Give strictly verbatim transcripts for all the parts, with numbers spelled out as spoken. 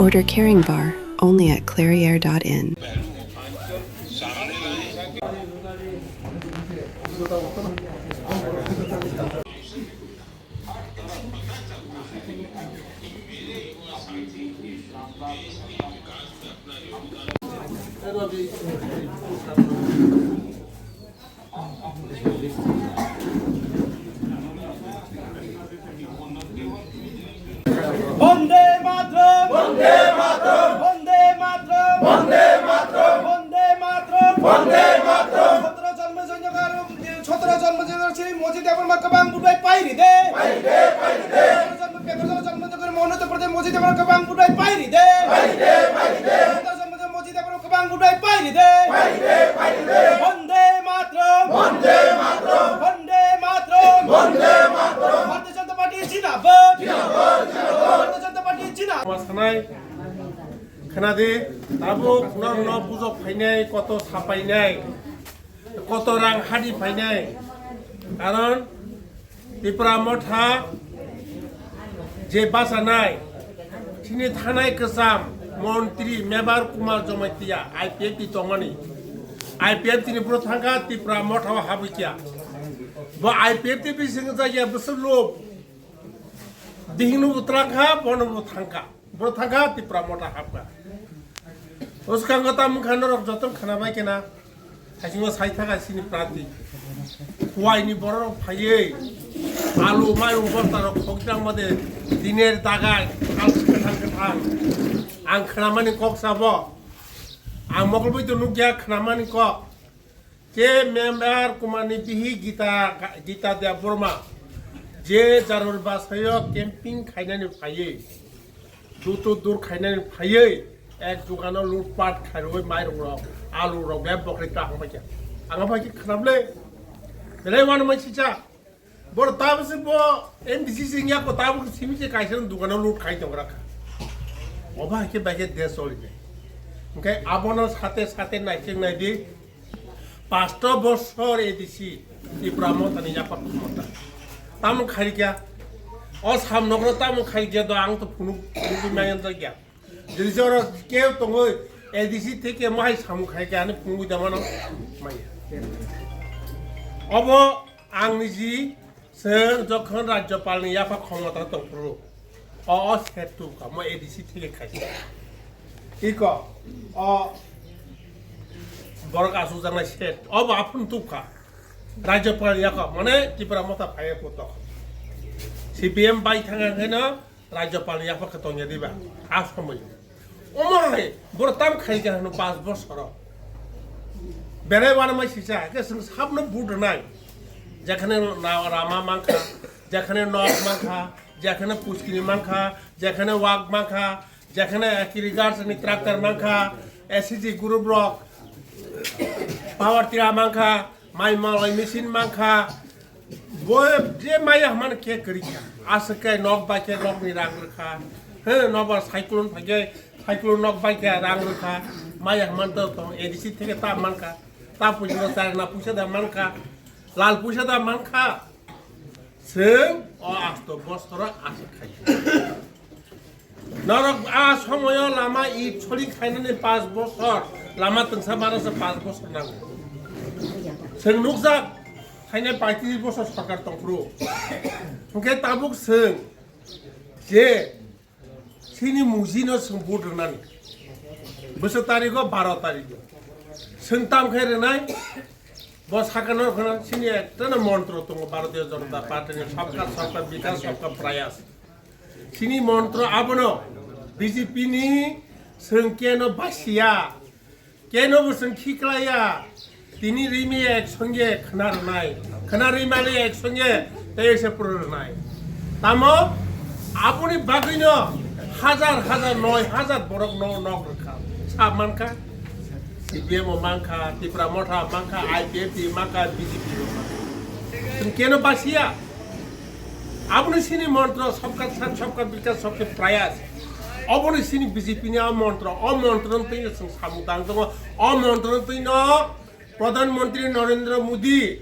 Order Caring Bar, only at clairiere dot in. বন্দে মাতরম। বন্দে মাতরম। বন্দে মাতরম। বন্দে মাতরম। বন্দে মাতরম। বন্দে মাতরম। সতেরো জন্ম জনক, সতেরো জন্ম জনক শ্রী মজিদ দেবর মা কবাং বুডাই পাইরি দে। পাইরি দে, পাইরি দে। সতেরো জন্ম, সতেরো জন্ম জনক মনোনীত প্রদেশ মজিদ দেবর কবাং বুডাই পাইরি দে। পাইরি দে, পাইরি দে। সতেরো জন্ম জনক মজিদ দেবর কবাং বুডাই পাইরি দে। পাইরি দে, পাইরি দে। বন্দে মাতরম। বন্দে মাতরম। বন্দে মাতরম। বন্দে মাতরম। ভারতীয় জনতা পার্টি জিন্দাবাদ। জিন্দাবাদ, জিন্দাবাদ। ভারতীয় জনতা পার্টি জিন্দাবাদ। Masanai, khwnadi, tabuk norokno bujok phainai, koto sapainai, koto rang hadi phainai. Karon Tipra Motha je bachanai, chini thanai kwcham montri Mebar Kumar Jamatia I P F T tongmani. I P F T ni bwrwi thangkha, Tipra Motha o habwi kha. Bo I P F T bising jagya bwswk lob. Bihikno bo twlangkha, bono bo thangkha. Bo thangkha, Tipra Motha hapkha. O swkango tamo wngkha norok joto khwnabai khe na. Haisingo sai thangkha chini prati. Kuwaini borok phaiwi. Alu, mairum, bosta rok khokjak mode. Diner dagai, al kwthang kwthang. Ang khwnamani kok sabo. Ang mokol bai to nukya khwnamani kok. Ke Mebar Kumarni bihi Gita, Gita Debbarma, je jarur basayo camping khainani phaiwi, dutu dur khainani phaiwi, ek dukano lutpat khairwi mairung rok, alu rok, beb bokri ta hangbai khe. Ang bai khe khnable, belai wano mai sija. Boro tabuk se bo M D C sing ya ko tabuk simi se kaisa dukano lut khai tong rakha. Oba ke bai ke desh choli nai. Hingke abono sate sate nai cheng nai di. Pasto bosor A D C Tipra Mothani yapak khomota. Tamo khai kya? O sam nokro tamo khai kya do ang to phunuk phunuk mayan jak ya. Jodi jora keu tongoi A D C theke mahai samung khai kya ani phunuk da mano. Maya. Obo Ang niji chwng jokhon Rajyapalni yapha khomota tongphuru, o, o set tubkha, mo A D C theke khaisa. Iko, o borok achukjaknai set, o bo aphuru tubkha. Rajyapalni yapha, mane Tipra Motha phaiya kutok. C P M bai thangkha khe no, Rajyapalni yapha khe tongya diba? A somoi. Omo hai, boro tam khai kha hwnwi panch bosoro. Berai wano mai sisa, ke chwng sabno vote rwnai. Jekhane na-, rama mankha, jekhane nok mankha, jekhane puskini mankha, jekhane wak mankha, jekhane agriculture ni tractor mankha, S C G group rok, power tiller mankha, mai malai machine mankha, Bo je maya hwnmano khe kwrwi kha. Aswk khe nok bai khe nokni rang rwkha. He, nobar cyclone phai khe cyclone nok bai khe rang rwkha. Maya hwnmano to tong A D C theke ta mankha. Ta puisa da charna puisa da mankha. Lal puisa da mankha. Chwng o asto bosoro aswk khai. Norok a somoyo lama it soling khainani panch bosor, lama twngsa barasa panch bosor nango. Chwng nukjak, khainai paitris bosor sorkar tongphuru. Hwnkhe tabuk chwng je chini mujino chwng vote rwnani. Bwswk tarikho, baro tarikho. Chwng tamkhe rwnai, bo sakano khwna chini ektano montro tongo Bharatiya Janata Party ni Sabka Sabka Vikas Sabka Prayas. Chini montro abono B J P ni chwng keno basiya, keno bo chwng khiklaiya. Tini rimi ek songe khna rwnai, khna rimani ek songe tei se pura rwnai. Tamo aboni bagwino hajar hajar, noi hajar borok no nok rwkha. Sa mankha, C P M o mankha, Tipra Motha mankha, I P F T mankha, B J P o mankha. Chwng keno basiya? Aboni sini montro Sabka Saath, Sabka Vikas, Sabka Prayas. Oboni sini B J P ni a montro, o montro no twi no chwng samung tang tongo. O montro no twi no Pradhan Mantri Narendra Modi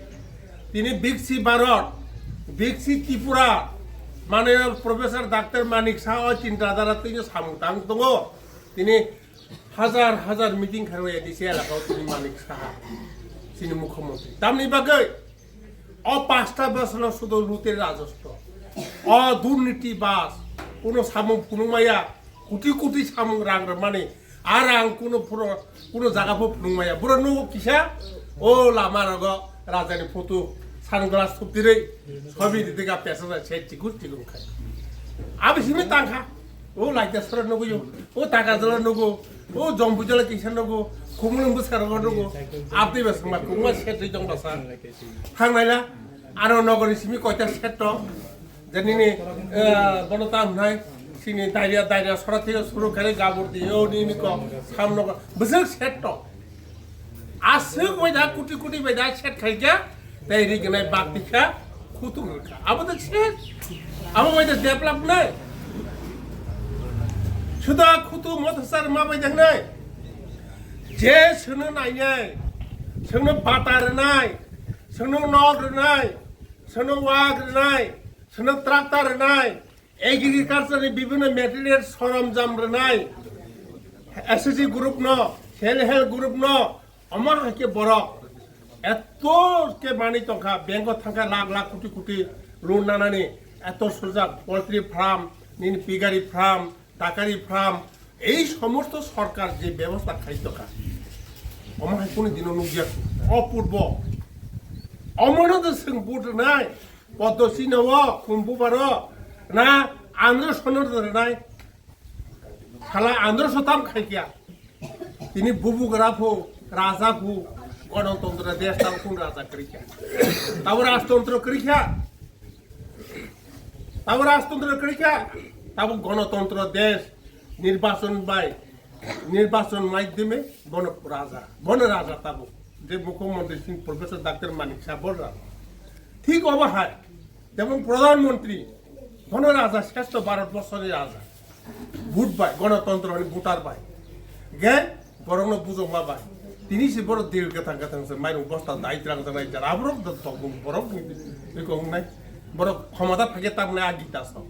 tini Viksit Bharat, Viksit Tripura, Mananiya Professor Doctor Manik Saha o chinta dhara twi samung tang tongo. Tini hajar hajar meeting kharwi A D C elaka o tini Manik Saha, chini mukhyamantri. Tamni bagwi o pasta bosor no sudo lute rajastro. O durniti bas, kuno samung phunukmaya, koti koti samung rang rwmani. Ar ang kuno phuro, kuno jaga pho phunukmaya. Boro nugo kisa, o lama rogo rajani photo, sunglass thuptirwi, sobi didika pesa se chikur chikur khai. Abi simi tangkha. O laita sora nugo yo, o taka jala nugo, o jombu jala kisa nugo, kumulung bwskango nugo. Abdi basma kumma se twi jong basa. Thangnaila, aro nogoni simi koita set to. Janini, eh, bono tam hnai, sini daria, daria sora thwiga suru kare gabur di, o nini ko, samno ko, bwswk set to. Aswk bai da, kuti kuti bai da, set khai kya, tei ri gnai bak tikha, khutung rwkha. Abo to set, abo bai da develop nai. Suda khutu mothasar ma bai da nai. Je sono nai nai, sono bata rwnai, sono nok rwnai, sono wak rwnai, sono tractor rwnai, agriculture ni bibhinno material soronjam rwnai, S H G group no, self help group no, omo hai khe borok eto khe manwi tongkha, bank o thangkha lakh lakh koti koti loan nanani, eto sujak poultry farm, nini piggery farm, dakari farm, ei somosto sorkar je bebosta khai tongkha, omo hai kunu dino nukya, opurbo. Omono to chwng vote rwnai, Poddo Chinno o, Khumbu baro, na Andhra Sono rwnai. Sala Andhra Sotam khai kya. Tini bubugra pho, raja pho, Ganatantro desh tabo kun raja kwrwi kha. Tabo rajtantro kwrwi kha. Tabo rajtantro kwrwi kha. Tabo Ganatantro desh, nirbachon bai, nirbachon maidyome bono raja, bono raja tabo. Je mukhyamantri sing Professor Doctor Manik Saha bol raja. Thik obo hai, jemon Pradhan Mantri, bono raja, sreshto Bharat borsoni raja. Vote bai, Ganatantro ni voter bai. Ge, borokno bujokma bai. Tini se borok dil gathang gathang se mairung bosta dai twlang janai jara borok da tokbung borok ni bikong nai. Borok khomata phage tamne agi ta sok.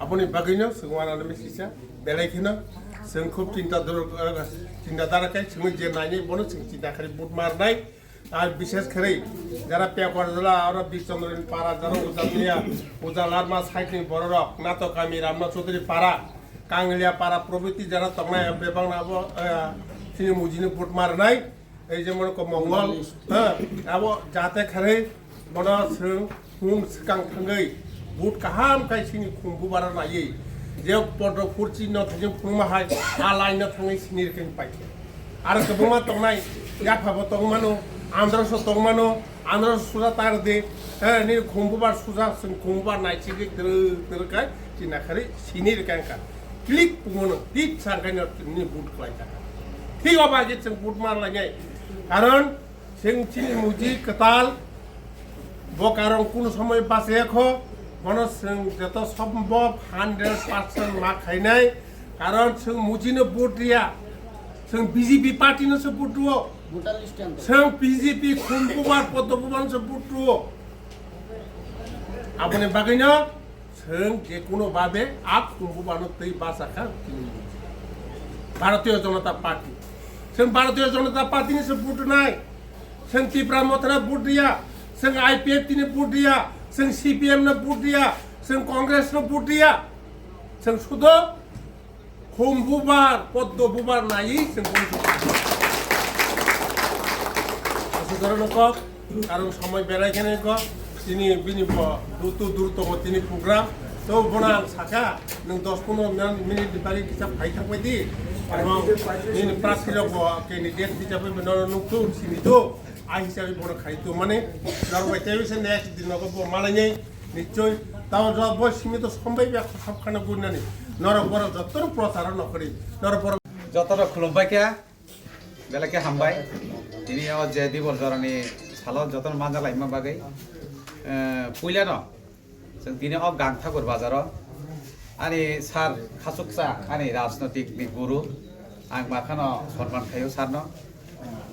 Aboni bagwino chwng wanano misi cha belai kheno chwng khub chinta dor-, eh, chinta dara khai chwng je nainai bono chwng chinta khari vote mar nai. Ar bishesh khe jara Pekor jala, aro Bishchandra ni para, jara Uja Miya, Uja Larma side ni bororok, Nato Kami, Ramnath Chaudhary para, Kangliya para probiti jara tongnai, bebak na abo, eh, chini mujini vote mar nai, ei je mone ko Mongol, ha, abo jate khe bono chwng Hum swkang thangwi vote kaham khai sini khum bubaro naiwi je Poddo Purchi no thangwi phunukma hai a line no thangwi sini rikeng paikhe. Aro kwbangma tongnai, yaphabo tongmano, Andhra so tongmano, Andhra so suja tar de, eh, nini khum bubar suja, chwng khum bubar naichigwi twrwk twrwk khai chini nakhari sini rikeng kha. Click pungono, click sangkaino nini vote khlai kha. Thik obo age chwng vote mar lainai. Karon Chwng chini muji kwtal, bo karon kunu somoi bachaya kho, bono chwng joto sombhob hundred percent ma khainai, karon chwng muji no vote riya, chwng B J P party no se vote rwo, Voter list ang. Chwng B J P khum bubar, Poddo bubar no se vote rwo. Aboni bagwi no Chwng je kono babe a khum bubano twi bachakha tini. Bharatiya Janata Party. Chwng Bharatiya Janata Party ni se vote nai. Chwng Tipra Motha no vote riya. Chwng I P F T ni vote riya. Chwng C P M no vote riya. Chwng Congress no vote riya. Chwng sudo Khum bubar, poddo bubar naiwi chwng boni aswk jora no kok, karon somoi belai kheno kok, chini bini bo dutu dur tongo chini program. To bono ang sakha, nwng dos pondro min-, minute ni bagwi kisa phai thangbai di. Ebong nini prarthi rok bo candidate hisabe bono nukthung sini to. A hisabe bono khai to mane, norok bai teibo se next din nogo bo malainai nichoi. Tamo jwk bo simi to sombai bya sab khana gurnani. Norok borok jotto no prochar no khori. Norok borok jotto no khulumbai khe, belai khe hambai. Tini o je dibor jorani salo jotto no manja laima bagwi, eh, puila no Chwng tini o Gangthakur bazaro ani sir khachuksa ani rajnotik ni guru ang makhano sonman khaio sir no.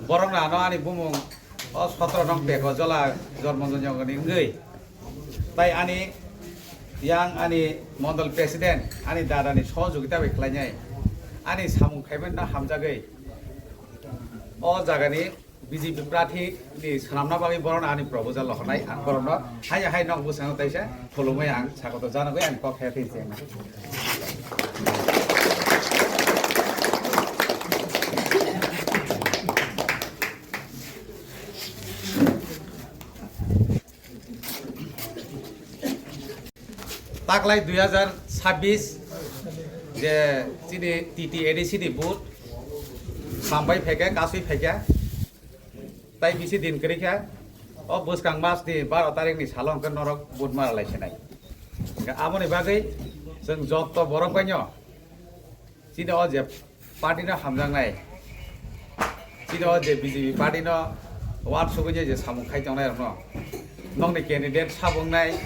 Borok no ano ani bumung o sotro nong Peko Jola jormo joni wngwi tai ani Yang ani mondol president, ani dadani sohojogita bai khlainai, ani samung khaimanno hamjagwi o jagani B J P prarthi ni swnamna bagwi borokno ani proposal rohornai, ang borokno hai hai nok bwskango taisa khulumwi ang sagoto janagwi ani kok khe thwi se. Taklai dui hazar sabbish je chini T T A D C ni vote sambai phaikha, kasui phaikha, tai bisi din kwrwikha. O bwskang mas ni baro tarik ni salo hwnkhe norok vote mara lai sinai. Hwnkhe aboni bagwi chwng jotto borok baino chini o je party no hamjaknai, chini o je B J P party no uansugwi je samung khai tongnai rokno, nokni candidate sabo wngnai,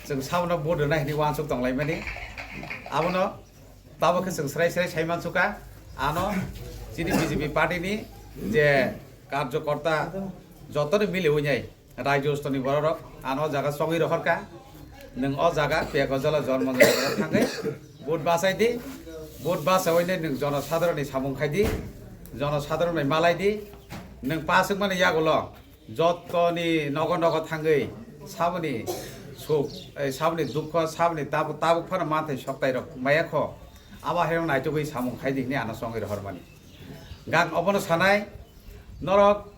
chwng sabono vote rwnai hinwi uansuk tonglaimani. Abono tabuk khe chwng srai srai sai mansukha, ano chini B J P party ni je karjokorta jotono miliwi nai. Rajyo stoni bororok ano jaga chongwi rohorkha. Nwng o jaga Pekojala Jonmo Jonmo thangwi vote bachai di. Vote bachawi nai nwng jonosadharonni samung khai di. Jonosadharon bai malai di. Nwng paswk mani yagulo jottoni nogo nogo thangwi saboni suk, eh, saboni dukho, saboni tabuk, tabuk phano manthai soktai rok maya kho. Abo hai rok naitugwi samung khai di hwnwi ano chongwi rohormani. Gang obono sanai, norok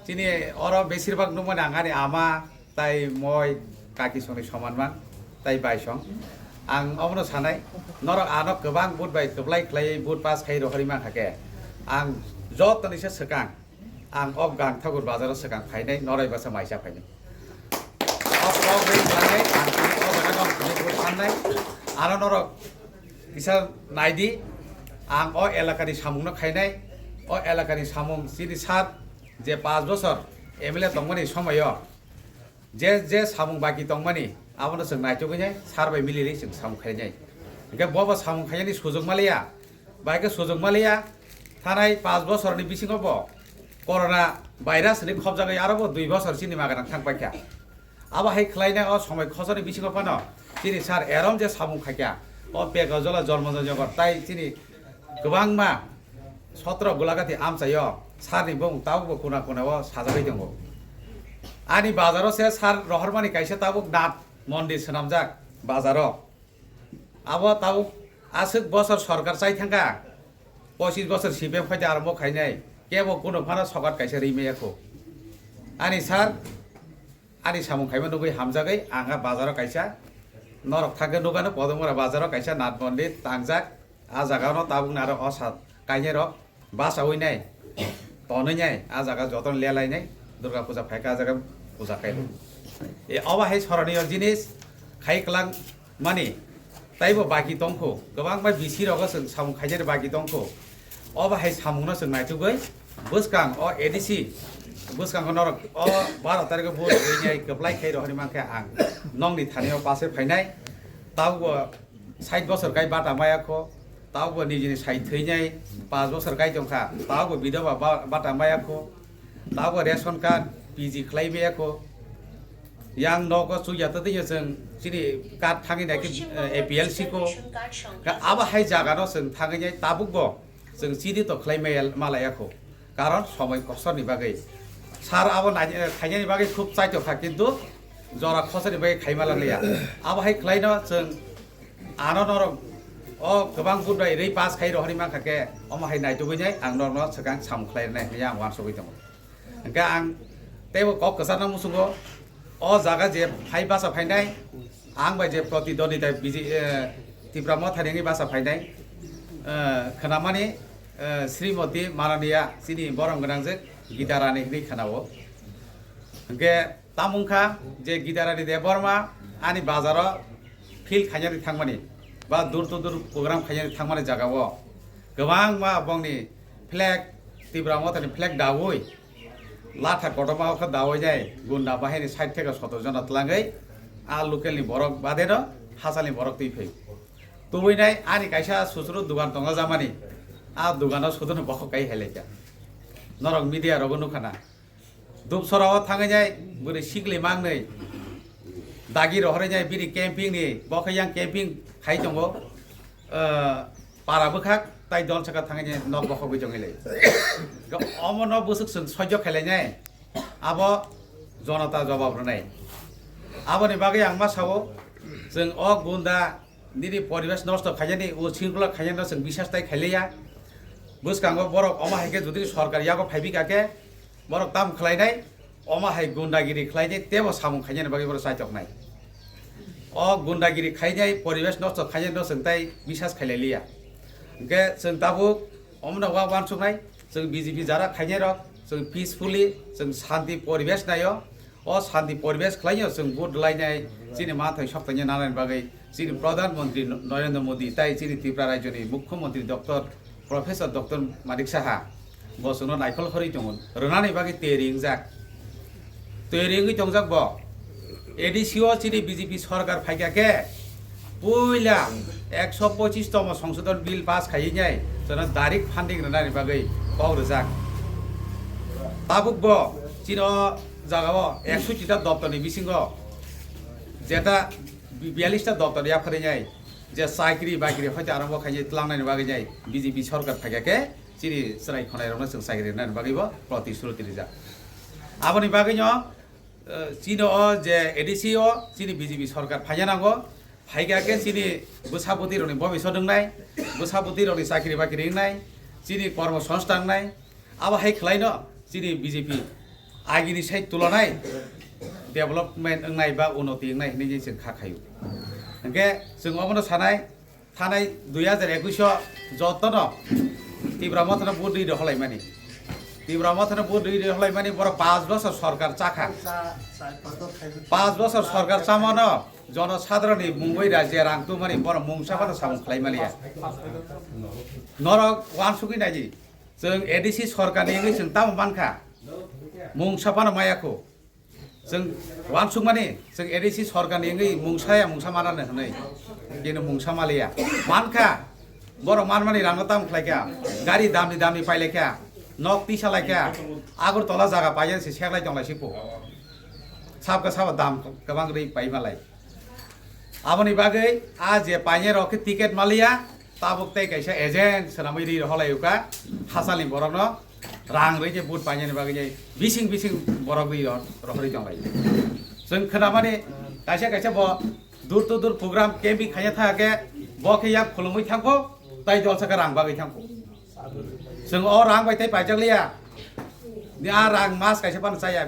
chini oro besirbak nukmani ang ani ama tai moi kaki songni soman man tai bai song. Ang obono sanai, norok ano kwbang vote bai kwplai khlaiwi vote pass khai rohorwi mankha khe, ang jotoni se swkang, ang o Gangthakur bazaro swkang phainai, norai basa maisa phainai. O kok bai khlaiwi ang tini o jaga nong tini vote pannai, ano norok kisa naidi, ang o elakani samungno khainai, o elakani samung chini sir je panch bochor M L A tongmani somoyo je je samung baki tongmani abono chwng naitugwi nai, sir bai milili chwng samung khainai. Hwnkhe bobo samung khainani sujok maliya, bai khe sujok maliya, thanai panch bochorni bisingo bo corona virus ni khobjagwi aro bo dui bochor chini maganang thang paikha. Abo hai khlaina o somoi khosoni bisingo phano chini sir erom je samung khaikha, o Pekojala Jonmo Jonmo tai chini kwbangma sotro Golagati amchaio sir ni bumung tabukbo kuna kuna o sajagwi tongo. Ani bazaro se sir rohormani kaisa tabuk nath mondir swnamjak bazaro. Abo tabuk aswk bosor sorkar chai thangkha, pochis bosor C P M phaide arombo khainai, kebo kuno phano sokat kaisa ri maya kho. Ani sir, ani samung khaima nugwi hamjagwi ang a bazaro kaisa norok thangkhe nugano Podomora bazaro kaisa Nath Mondir tangjak, a jagano tabuk naro o sat kainai rok. Bachawi nai, tonwi nai, a jaga jotono lelai nai, Durga puja phaikha a jaga puja khai. E, obo hai soroniyo jinis khai kwlang mani, taibo baki tongkho, kwbangma bisi rogo chwng samung khainani baki tongkho. Obo hai samungno chwng naitugwi bwskang o A D C, bwskango norok o baro tarikho vote rwi nai kwplai khai rohorwi mankhe ang nokni thanio pass-wi phainai, tabukbo sait bosor kai bata maya kho, tabukbo nijini sai thwinai panch bosor kai tongkha, tabukbo bidoba ba-, bata maya kho, tabukbo ration card P G khlai maya kho, yang nogo chukya twtwi chwng chini card thangwi nai khe, eh, A P L C kho, kha abo hai jagano chwng thangwi nai tabukbo chwng chini to khlai maya, malaya kho. Karon somoi kosorni bagwi. Sir abo nai-, khainani bagwi khub chaito kha, kintu jora khosani bagwi khaima langliya. Abo hai khlaino chwng ano norok o kwbang vote bai rwi pass khai rohorwi mankha khe, omo hai naitugwi nai ang norokno swkang samung khlai rwnai hwnwi ang uansugwi tongo. Hwnkhe ang teibo kok kwcharno muchungo, o jaga je phai bacha phainai, ang bai je protidwondita B J, eh, Tipra Mothani wngwi bacha phainai, eh, khnamani, eh, Srimoti Mananiya chini borom gwnangjwk Gita Rani hwnwi khnao. Hwnkhe tamo wngkha je Gita Rani Debbarma ani bazaro field khainani thangmani ba door to door program khainani thangmani jagao kwbangma bongni flag, Tipra Mothani flag daui, latha kotorma o khe daui nai, gunda bahini sait theke sotor jona twlangwi, a local ni borok bade no hachal ni borok twi phai. Tubui nai ani kaisa susuru dugan tongo jamani, a dugan o sudunu bokhok kai hai laikha. Norok media rogo nukha na. Dupsora o thangwi nai bwrwi sikli mangnwi. Dagi rohorwi nai bini camping ni, bo khe yang camping khai tongo. Ah, para bwkhak tai dol saka thangwi nai nok bokhogwi tongwi lai. Ga omo no bwswk chwng sojjo khailai nai. Abo jonota jobab rwnai. Aboni bagwi ang ma sao, chwng o gunda nini poribesh nosto khainani, o shringkhola khainani no chwng bisas tai khailaiya. Bwskango borok omo hai khe jodi sorkar yago phaibi kha khe, borok tamo khlainai, omo hai gundagiri khlainai, tebo samung khainani bagwi borok chaitoknai. O gundagiri khainai, poribesh nosto khainani no chwng tai bisas khailai liya. Hwnkhe chwng tabuk omono wa wansuknai, chwng B J P jara khainai rok, chwng peacefully, chwng shanti poribesh naio. O shanti poribesh khlainai chwng vote lainai, chini manthai soktainai nanani bagwi chini Pradhan Mantri Narendra Modi tai chini Tripura Rajyoni Mukhyamantri Doctor Professor Doctor Manik Saha bo chwngno naikhol khorwi tongo, rwnani bagwi teri wngjak. Teri wngwi tongjak bo. A D C o chini B J P sorkar phaikha khe puila ekso pochis tomo songsodon bill pass khaiwi nai chwngno direct funding rwnani bagwi kok rwjak. Tabuk bo chini o jagao ekso chita doptorni bisingo jeta biyallis ta doptor yapharwi nai je chakri bakri hoite arombo khainai tlangnani bagwi nai B J P sorkar phaikha khe chini chwrai khonai rokno chwng chakri rwnani bagwi bo protishruti rijak. Aboni bagwino, eh, chini o je A D C o chini B J P sorkar phaina nango, phaikha khe chini bwsapoti rokni bobisot wngnai, bwsapoti rokni chakri bakri wngnai, chini kormo songsthan wngnai, abo hai khwlaino chini B J P agini sai tulanai development wngnai ba unoti wngnai hinwi chwng kha khaio. Hwnkhe chwng omono sanai, thanai dui hajar ekush o jotono Tipra Mothano vote rwi rwholaimani. Tipra Mothano vote rwi rwholaimani borok panch bosor sorkar chakha. Panch bosor sorkar chamano jonosadharonni mungwi rajya rang tubumani borok mungsa phano samung khlai maliya. Norok wansugwi naidi, chwng A D C sorkarni wngwi chwng tamo mankha? Mungsa phano maya kho. Chwng wansukmani, chwng A D C sorkarni wngwi mungsaya mungsa manani hwnwi. Kino mungsa maliya. Mankha, borok manmani rangno tamo khlaikha, gari damni damni pailaikha, nok tisa laikha, Agartala jaga paiyani se seklai tonglaisiko. Sabka sabo dam kwbang rwi paimalai. Aboni bagwi a je painai rok khe ticket maliya, tabuk tei kaisa agent swnamwi ri rohorlai uka, hachal ni borok no rang rwi khe vote painani bagwi jai bising bising borok rwi ro-, rohorwi tonglai. Chwng khwnamani kaisa kaisa bo dur to dur program camping khaina tha khe bo khe yak khulumwi thangkho, tai jolsa khe rang bagwi thangkho. Chwng o rang bai tei paijak liya. Ni a rang mas kaisa phano chaya,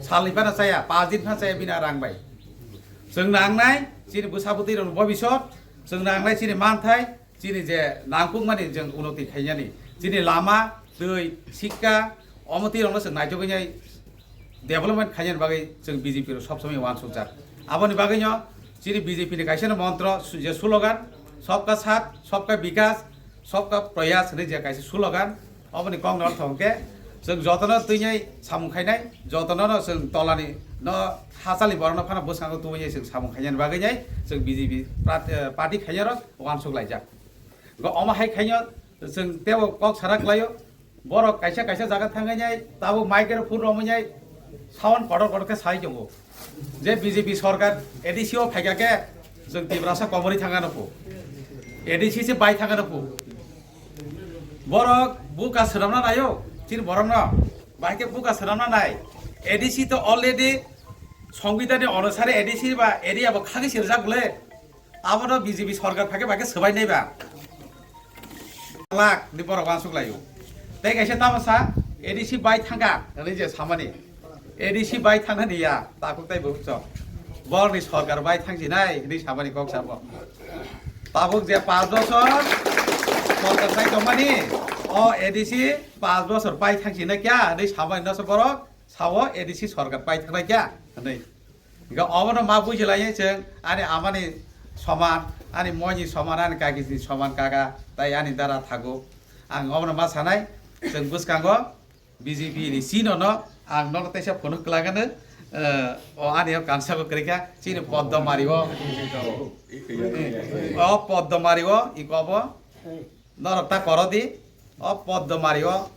salni phano chaya, pas din phano chaya bini a rang bai. Chwng nangnai chini bwsa bwtwi rokni bobisot, chwng nangnai chini manthai, chini je nangkukmani chwng unoti khainani, chini lama, twi, sikka, omo twi rokno chwng naitugwi nai development khainani bagwi chwng B J P rok sob somoi uansukjak. Aboni bagwino chini B J P ni kaisa no montro su-, je slogan, "Sabka Saath, Sabka Vikas, Sabka Prayas" hinwi je kaisa slogan, oboni kokni ortho hwnkhe chwng jotono twinai samung khainai, jotono no chwng tolani no hachalni borokno phano bwskango tubui chwng samung khainani bagwi nai chwng B J P prat-, eh, party khainai rok uansuk laijak. Go omo hai khainai chwng tebo kok sara khlaio. Borok kaisa kaisa jaga thangwi nai tabuk microphone romwi nai sound kotor kotor khe sai tongo. Je B J P sorkar A D C o phaikha khe chwng Tiprasa komorwi thangano pho. A D C se bai thangano pho. Borok buka swnamna naio, chini borokno. Bai khe buka swnamna nai. A D C to already Songbidanni onusare A D C ba area bo khagwi sirjak bole. Abono B J P sorkar phai khe bai khe swbai nai ba. Lakh ni borok uansuk laio. Tei kaisa tamo sa A D C bai thangkha hinwi je samani. A D C bai thangnani ya, takhuk tai bukhuk chok. Borokni sorkar bai thangsinai hinwi samani kok sabo. Tabuk je panch bosor sorkar bai tongmani, o A D C panch bosor bai thangsinai kya hinwi samani no se borok sao A D C sorkar bai thangnai kya hinwi. Hingke obono ma bujilainai chwng ani amani soman, ani moini soman, ani kakisni soman kaka, tai ani dara thago. Ang obono ma sanai, chwng bwskango B J P ni sino no ang nono teisa phunuk kwlagano, eh, o ani o kansa bo kwrwikha, chini Poddo Mari o. O Poddo Mari o, iko obo. Norok ta koro di, o Poddo Mari o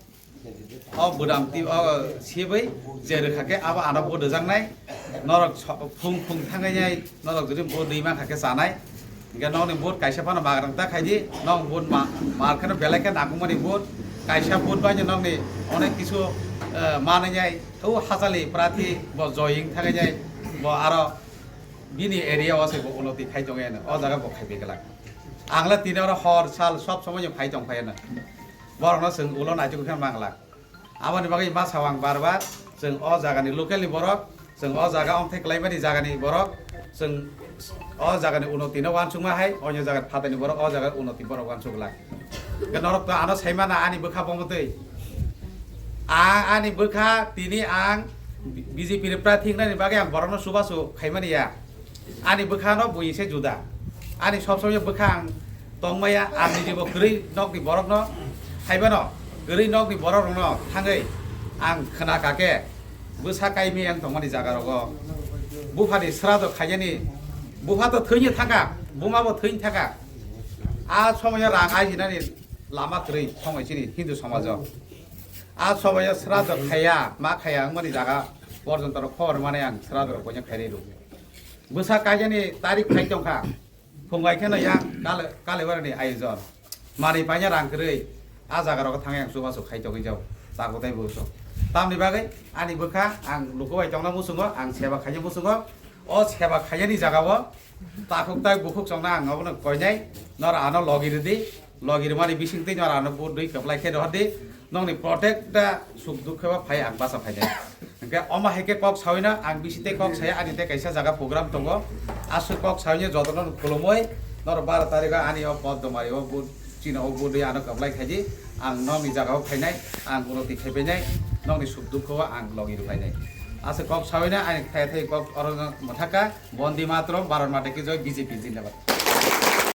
O budam ti o sibwi je rwkha khe abo ano bo rwjaknai. Norok so-, phung phung thangwi nai, norok jodi bo dui mankha khe chanai. Hingke nokni vote kaisa phano magrang ta khaidi, nok vote ma-, mar kheno belai khe nangkukmani vote. Kaisa vote bai nokni onek kisu, eh, manwi nai. O hachali prathi bo joying thangwi nai, bo aro bini area o se bo unoti khai tongwi ano. O jaga bo khai bai glak. Ang le tini oro hor sal sob somoi phai tong phai ano. Borokno chwng ulo naituk khe manglak. Aboni bagwi ma sao ang bar bar, chwng o jagani local ni borok, chwng o jaga ongthai kwlaimani jagani borok, chwng o jagani unoti no uansukma hai, onyo jaga phatani borok o jaga unoti borok uansuk glak. Hwnkhe norok to ano saimana ani bwkha bomotwi. Ang ani bwkha tini ang B J P ni prathi wngnani bagwi ang borokno chubachu khaimani ya. Ani bwkhano buini se juda. Ani sob somoi bwkha ang tongmaya, ang nijebo kwrwi nokni borokno, haibano kwrwi nokni borok rokno thangwi ang khna kake bwsa kaimi ang tongmani jaga rogo. Buphani srado khaiyani, bupha to thwini thangkha, buma bo thwini thangkha. A somoyo rang ajinani lama kwrwi somoi chini Hindu somajo. A somoyo srado khaiya, ma khaiya wngmani jaga porjonto rok khobor mane ang srado rok boino khairwi rw. Bwsa kaijani tarik khai tongkha. Phungai kheno yang kale, kale barani ayojon. Manwi paina rang kwrwi. A jaga rogo thangwi ang chubachu khai tongwi jao. Takhuk tai buso. Tamni bagwi ani bwkha ang luku bai tongna muchungo, ang seba khaina muchungo. O seba khainani jagao takhuk tai bukhuk chongna ang obono koinai. Nor ano logi rwdi. Logi rwmani bisingtwi nor ano burdwi kwplai khe rohordi. Nokni protect da suk dukhe ba phai ang basa phainai. Hingke omo hai khe kok sawino ang bisi tei kok saya ani tei kaisa jaga program tongo. Aswk kok sawino jotono khulumui noro baro tarikho ani o Poddomari o bu-, chini o budui ano kwplai khaidi ang nokni jaga o phainai, ang unoti khaipainai, nokni suk dukho o ang logi rwphainai. Aswk kok sawino ani thai thai kok oro mwthaka, Bondi Matram, Bharat Mata ki Joy, B J P Zindabad.